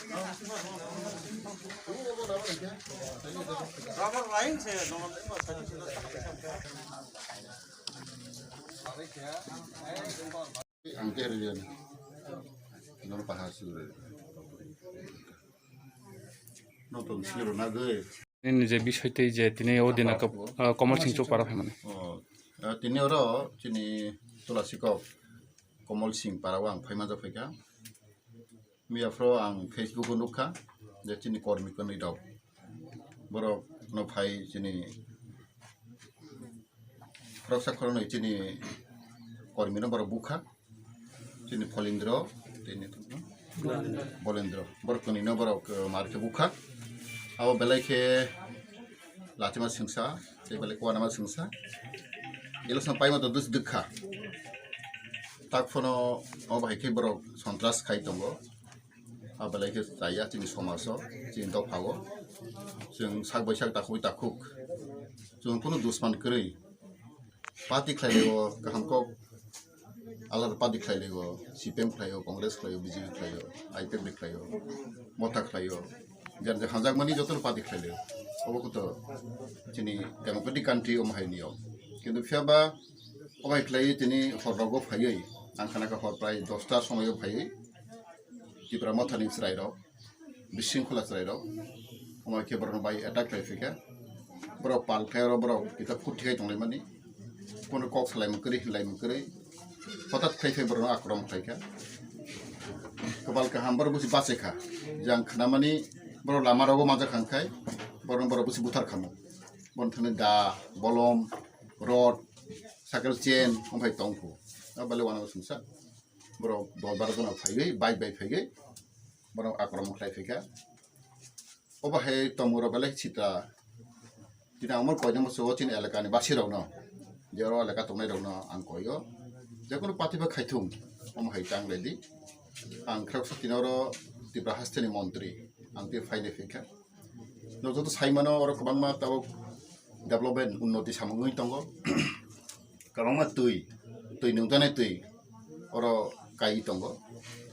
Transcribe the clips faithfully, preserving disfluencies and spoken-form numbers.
Ang khe rwgwlano. Nono paha suri. Notong siro nagwi. Nini je bisoi tei je tini o dina kap-, ah, Komol Singh Chopra phaimani. Oh, ah, tini oro chini Tulasikok Komol Singh para o ang phaima jok phaikha. Miya phro ang Facebook o nukha je chini kormi kwnwi rok. Borok no phai chini Khoroksa khoroknwi chini kormino borok bukha. Chini Pholindro, tini Bolendro. Borok kwnwino borok, eh, mar khe bukha. Abo belai khe lachima swngsa, tei belai khe uanama swngsa. Election paima to dus dukha. Tak phano obo hai khe borok sontras khai tongo. A belai khe chaya chini somajo, chini dophao. Chwng sak bai sak, takhuk bai takhuk. Chwng kunu dusman kwrwi. Party khlaio, kaham kok alada party khlaio, C P M khlaio, Congress khlaio, B J P khlaio, I P F T khlaio, Motha khlaio. Jan jan hamjakmani jotono party khlaio. Obo koto chini democratic country omo hai niyom. Kintu phiya ba obo hai khlaiwi tini hor rogo phaiwi, ang khana kha hor prai dosta somoio phaiwi. Tipra Mothani chwrairok, bisingkhula chwrairok, omo khe borokno bai attack khlai phikha. Borok pal khe oro borok kita phut thikai tonglaimani. Kono kok salaimung kwrwi, hinlaimung kwrwi. Hothat khlai phai borokno akromon khlaikha. Kwbal kaham borok busi bachai kha. Jang khnamani borok lama rogo manjak kha, hwnkhai borokno borok busi buthar khamu. Bono thani da, bolom, rod, cycle chain, omo hai tongkhu. Abale wanama sungsa. Borok dol baro jona phaiwi, bike bai phaiwi, borok akromon khlai phaikha. Obo hai tongmung rok belai sitra. Tini ang omo koinai muchungo chini elakani basirokno, je oro elaka tongnairokno ang koio. Jekunu party bai khaithung, omo hai tang lai di. Ang khoroksa tini oro Tripura hasteni montri, ang tei phainai phaikha. Nok joto sai mano, oro kwbangma tabuk development, unnoti samung wngwi tongo. Kwbangma twi, twi nungjaknai twi oro kai tongo.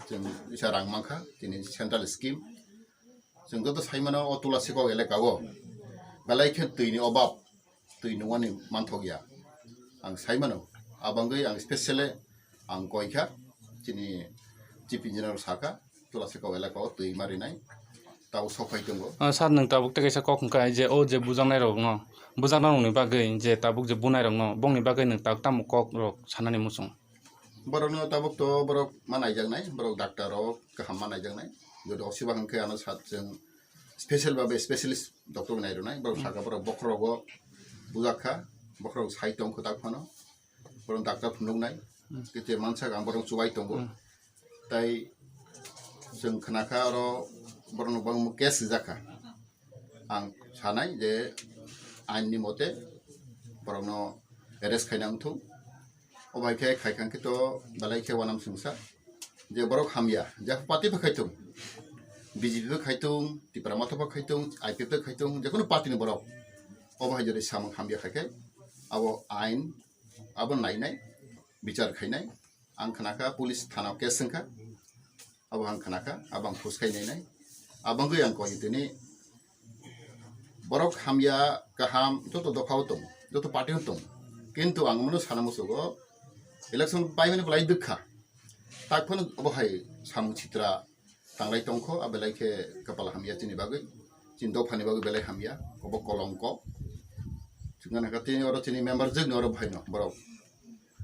Chwng isa rang mankha, chini central scheme. Chwng joto sai mano, o Tulasikok elaka o belai khe twi ni obab, twi nungmani manthok ya. Ang sai mano, abangwi ang specially ang koi kha, chini chief engineer sakha, Tulasikok elaka o twi ma rinai, tabuk sok phai tongo. Ah, sir, nwng tabuk tei kaisa kok hwnkhai je o je bujaknai rokno, bujaknai rokni bagwi je tabuk je bunai rokno, bongni bagwi nwng tabuk tamo kok rok sanani muchung? Borokno tabuk to borok ma naijaknai, borok doctor rok kaham ma naijaknai. Jodi osiba hwnkhe ano sat chwng special babe specialist doctor nai rwnai, borok saka borok bokhorogo bujak kha, bokhorok sai tong kwtak phano. Borok doctor phunuknai, hmm, kete mansak ang borok chubai tongo. Hmm. Tai chwng khna kha oro borokno bangma case rijak kha. Ang sanai je ain ni mote borokno arrest khaina wngthung. Obo hai khe khai kha khe to belai khe wanam sungsa. Je borok hamya, je party bai khai thung, B J P bai khai thung, Tipra Motha bai khai thung, I P F bai khai thung, jekunu party ni borok. Obo hai jodi samung hamya khai khe abo ain abo nainai, bichar khainai. Ang khna kha police thana o case wngkha. Abo ang khna kha, abo ang phus khai nainai. Abangwi ang koi tini borok hamya kaham joto dopha o tong, joto party o tong. Kintu ang mono sana musugo election paimani belai dukha. Tak phano obo hai samung sitra tanglai tongkho, a belai khe kapal hamya chini bagwi, chini dophani bagwi belai hamya, obo kolongko. Chwngna kha tini oro chini member jwkni oro bhaino borok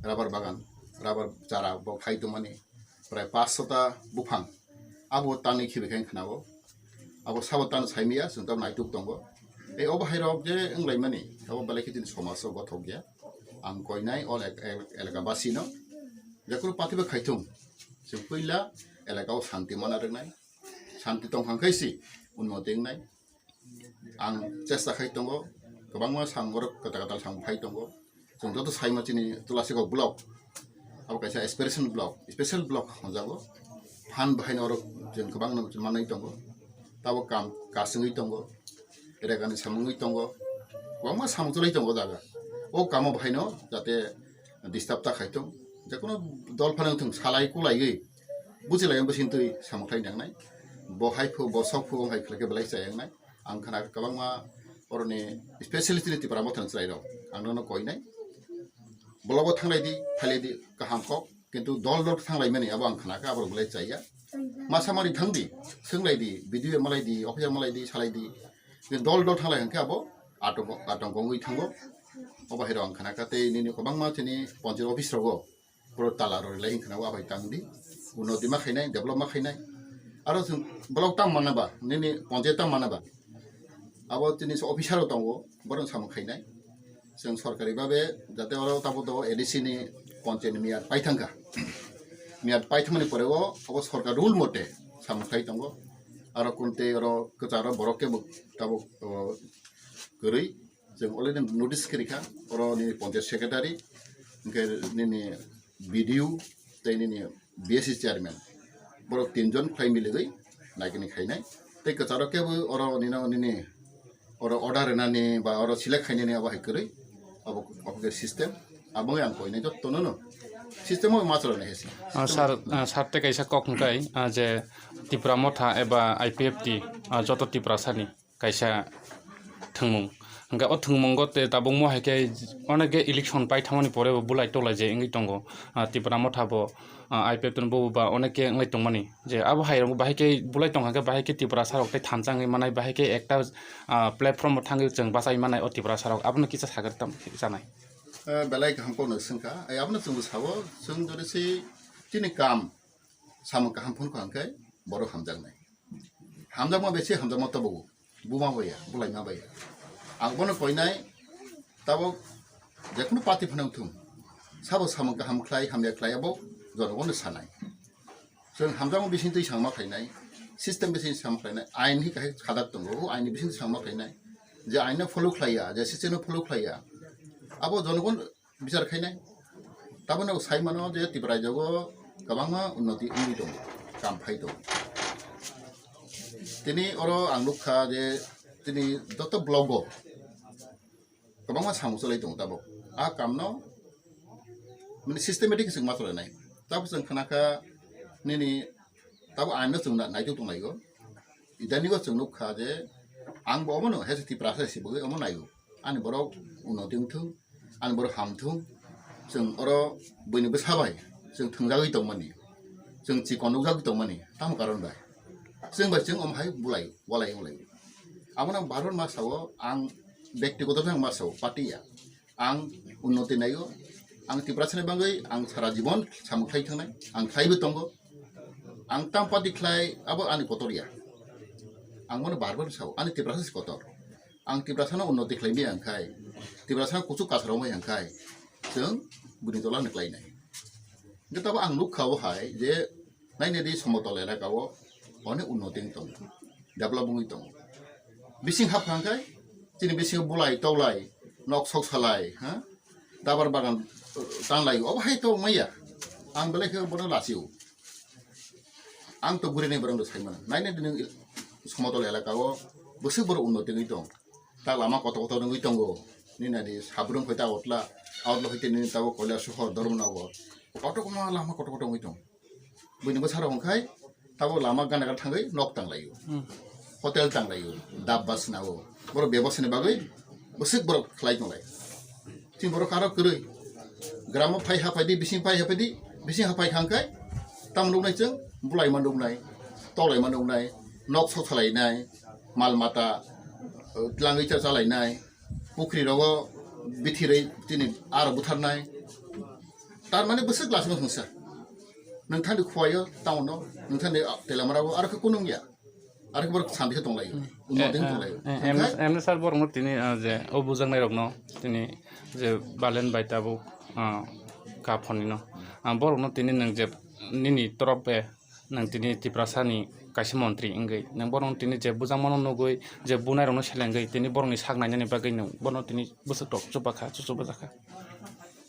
rubber bagan, rubber chara bo phai tongmani prai paanch sota buphang, abo tanwi khibi khe khna o, abo sabo tan saimiya chwng tab naituk tongo. Tei obo hai rok je wnglaimani abo belai khe chini somaj o gothok ya. Ang koinai o elak-, el-, elaka basi no jekunu party bai khai thung, chwng puila elaka o shanti mana rwnai. Shanti tongkha khe si unnoti wngnai. Ang chesta khai tongo, kwbangma samung borok kwtal kwtal samung phai tongo. Chwng joto saima chini Tulasikok block, abo kaisa aspiration block, special block hwnjago. Phan bahai norok chwng kwbangno manwi tongo. Tabuk kam kasingwi tongo, regani samungwi tongo, kwbangma samung chwlai tongo o jaga. O kamo bahaino jate disturb ta khai tong, jekunu dol phano wngthung salai kulaiwi buchilai bising twi samung khlai nangnai. bo hai phu, bo sok phu, hai khlai khe belai chaya wngnai. Ang khna kwbangma oroni specialist ni Tipra Motha ni chwrai rok ang nono koinai. Blogo thanglai di, phailai di, kaham kok. Kintu dol dol thanglai mani abo ang khna kha, abo belai chaya. Masa mari thang di, swnglai di, B D O malai di, officer malai di, salai di. Kintu dol dol thanglai hwnkhe abo atongko, atongko wngwi thango. Obo hai rok ang khna kha tei nini kwbangma chini ponchayat office rogo. Puro tala rw lai wngkha na, wa bai tang di. Unnoti ma khainai, develop ma khainai. Aro chwng block tang mana ba, nini ponchayat tang mana ba. Abo tini se officer rok tongo, borok samung khainai. Chwng sorkari babe jate oro tabo to A D C ni ponchayat ni miyat pai thangkha. Miyat pai thangmani pore o abo sorkar rule mote samung khai tongo. Aro kunte oro kwcharo borok kebo tabo, o, kwrwi. Chwng already notice khe rikha, oro nini ponchayat secretary, hwnkhe nini B D O tei nini B S C chairman, borok tinjon khlai miligwi naikini khainai. Tei kwcharo kebo oro nino nini oro order rwnani ba oro select khainani abo hai kwrwi, abo, abo khe system, abo wngwi ang koinai jottono no system o ma chalonai hai se. Ah, sir, ah, sir, tei kaisa kok hwnkhe, ah, je Tipra Motha eba I P F T, ah, joto Tiprasani kaisa thwngmung. Hwnkhe o thwngmungo te tabukmo hai khe onek khe election pai thangmani pore bo bulai tolai je wngwi tongo. Ah, Tipra Motha bo, ah, I P F T ni bo ba onek khe wngwi tongmani. Je abo hai rok bahai khe bulai tongkha khe bahai khe Tiprasa rok tei thansa wngwi manai, bahai khe ekta, ah, platform o thangwi chwng bachai manai o Tiprasa rok. Abono kisa sagri tam chanai. Eh, belai kaham kokno swngkha. Eh, abono chwngbo sabo, chwng jodi se chini kam samung kaham phunukha hwnkhe borok hamjaknai. Hamjakma bai se hamjakma tobogo. Buma bai ya, bulaima bai ya. Ang bono koinai, tabok jekhunu party phano wngthung. Sabo samung kaham khlai, hamya khlai, abo jonogono sanai. Chwng hamjakma bisingtwi samung ma khlainai, system bisingtwi samung ma khlainai, ain hi kahai khadak tongo, o ain ni bisingtwi samung ma khlainai. Je ain no follow khlaiya, je system no follow khlaiya, abo jonogon bichar khainai. Taboni bo sai mano je Tipra rajyo o kwbangma unnoti wngwi tongo, kam phai tongo. Tini oro ang nukha je tini joto block o kwbangma samung cholai tongo tabok. A kamno mani systematic chwng ma cholainai. Tabok chwng khna kha nini tabok aino chwng na-, naitok tonglaio. Idanigo chwng nukha je ang bo omono he Tiprasa se bwgwi omo naio. Ani borok unnoti wngthung, ani borok hamthung. Chwng oro buini bwsa bai chwng thwngjagwi tongmani, chwng chikon nukjagwi tongmani tamo karon bai? Chwng bai chwng omo hai bulai, walai wnglaio. Abono ang bar bar ma sao, ang bektigoto khe ang ma sao, party ya. Ang unnoti naio, ang Tiprasani bagwi ang sara jibon samung khlai thangnai, ang khlaibo tongo. Ang tam party khlai abo ani kotor ya. Ang bono bar bar sao, ani Tiprasa se kotor. Ang Tiprasano unnoti khlai maya hwnkhe, Tiprasano kuchuk kasaro maya hwnkhe, chwng bini tola ni khlainai. Hwnkhe tabok ang nukha o hai je nainedi somotol elaka o onek unnoti wng tongo, develop wngwi tongo. Bising hapkha hwnkhe chini bisingo bulai towlai, nok sok salai, ha? Dabar bagan, uh, tanglai, obo hai to maya. Ang belai khe bono lachio. Ang to guri nai borok rok sai mano. Nainai di nwng somotol elaka o bwswk borok unnoti wngwi tong. Ta lama kotor kotor wngwi tongo. Nini adi Sabrum phai ta Agotla, Agotla phai tini tabok Kailashahar, Dharmanagar. Kotor kotor lama kotor kotor wngwi tong. Buini bwsarok hwnkhai tabok lama gana gana thangwi nok tanglaio. Hmm. Hotel tanglaio, dabba swnao. Borok bebosani bagwi bwswk borok khlai tonglai. Chini borok aro kwrwi. Gramo phai haphai di, bising phai haphai di, bising haphai kha hwnkhe tamo nuknai chwng, bulaima nuknai, tolaima nuknai, nok sok salainai, mal mata, uh, tlangwi cha chalainai, pukhri rogo bithirwi chini aro butharnai. Tar mane bwswk lasima hwnsa. Nwng thani khuaio town o, nwng thani, ah, Telamara o, aro khe kunung ya. Aro khe borok santi khe tonglaio. Unnoti wng tonglaio. Eh, eh, M S, M S R borokno tini, ah, je o bujaknai rokno tini je Balen bai tabuk, ah, ka phonino. Ah, borokno tini nwng je nini torof bai nwng tini Tiprasani kaisa montri wngwi nwng borokno tini je bujakmano nugwi je bunai rokno selengwi tini borokni sak nainani bagwi nwng bono tini bwswk tok chubakha, chuchubajak kha.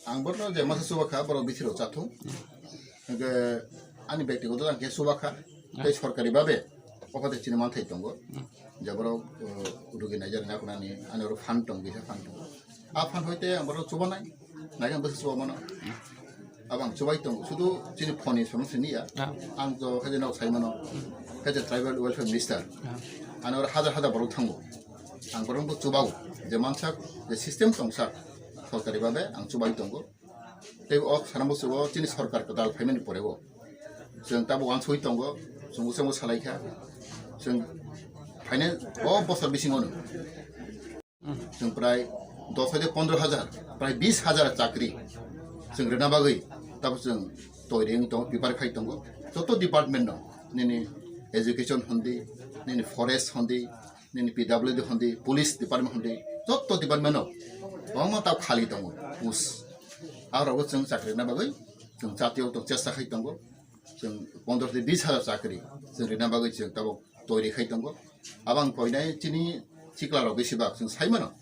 Ang bono je masa chubakha borok bithiro chathung. Hwnkhe ani bektigoto jang khe chubakha. Tei sorkari babe ophate chini manthai tongo. Je borok, uh, rugi naijak nakunani ani oro fund tong, kisa fund tongo. A fund hoite ang borok chubanai, naikhe bwswk chubamano. Abo ang chubai tongo, sudu chini phone ni sono sini ya. Ah. Ang to khaje nok sai mano, khaje tribal welfare minister. Ah. Ano oro hajar hajar borok thango. Ang borok bo chubao, je mansak, je system tongsak, sorkari babe ang chubai tongo. Tei o sanambo chubo chini sorkar kwtal phaimani pore o. Chwng tabo wansugwi tongo, chwng bwskango salaikha. Chwng phainai o bosor bisingo no. Chwng prai dos hajar, pondro hajar, prai bis hajar chakri chwng rwna bagwi tabo chwng toiri wng tongo, prepare khai tongo. Joto department no, nini education hondi, nini forest hondi, nini P W D hondi, police department hondi, joto department no kwbangma tabo khali tongo post. Aro bo chwng chakri rwna bagwi chwng chatio tong chesta khai tongo. Chwng pondro tei bis hajar chakri chwng rwna bagwi chwng tabuk toiri khai tongo. Abo ang koinai chini chikla rok besi bak chwng sai mano.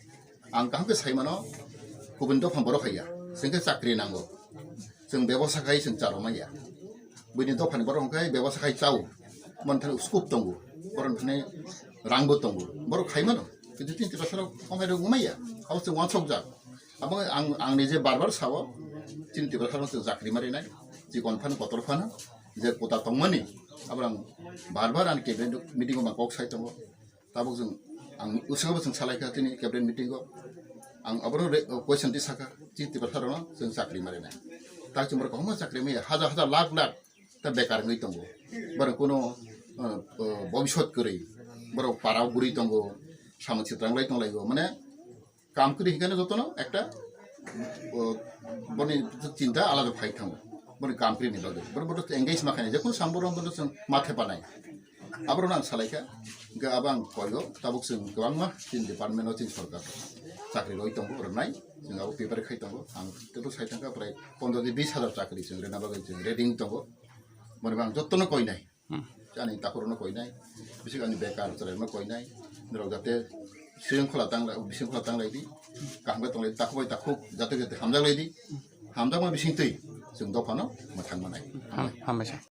Ang kaham khe sai mano, kubun dopha borok hai ya. Chwng khe chakri nango. Chwng bebosa khai chwng charo manya. Buini dopha ni borok hwnkhe bebosa khai chao. Mon thani scope tongo. Borok thani rang bo tongo. Borok khai mano. Kintu chini Tiprasa rok ongkhai rok wngmaya. Abo chwng wansok jak. Abo ang, ang nije bar bar sao, chini Tiprasa rok chwng chakri ma rinai, chikon phano kotor phano, je kota tongmani, abo ang bar bar ani cabinet meeting o ma kok sai tongo. Tabuk chwng ang usabo chwng salai kha chini cabinet meeting o, ang abo re-, question ti saka, chini Tiprasa rok chwng chakri ma rinai. Tak chwng borok kwbangma chakri maya, hajar hajar lakh lakh ta bekar wngwi tongo. Borok kuno, uh, uh, bobisot kwrwi, borok para o guri tongo, samung sitranglai tonglaio, mane kam kwrwi hinkhe jotono ekta, o, boni chinta alada phai thango. Boni kam kwrwi ni bagwi. Boro boto engage ma khainai. Jekun samborok boto chwng ma thepanai. Aborok ang salaikha. Hinkhe abo ang koyo. Tabuk chwng kwbangma chini department o chini sorkar chakri roi tongo, rwnai. Chwng abo prepare khai tongo. Ang tebo sai thangkha prai pondro de bis hajar chakri chwng rwna bagwi chwng ready wng tongo. Boni bo ang jotono koinai. Hmm. Ani takhurokno koinai, bising ani bekar chwrairokno koinai, norok jate sringkhola tanglai, bisingkhola tanglai di, kaham khe tonglai, takhuk bai takhuk, jate jate hamjak lai di, hamjakma bisingtwi chwng dophano mwthang manai. Ham-, hambaisa.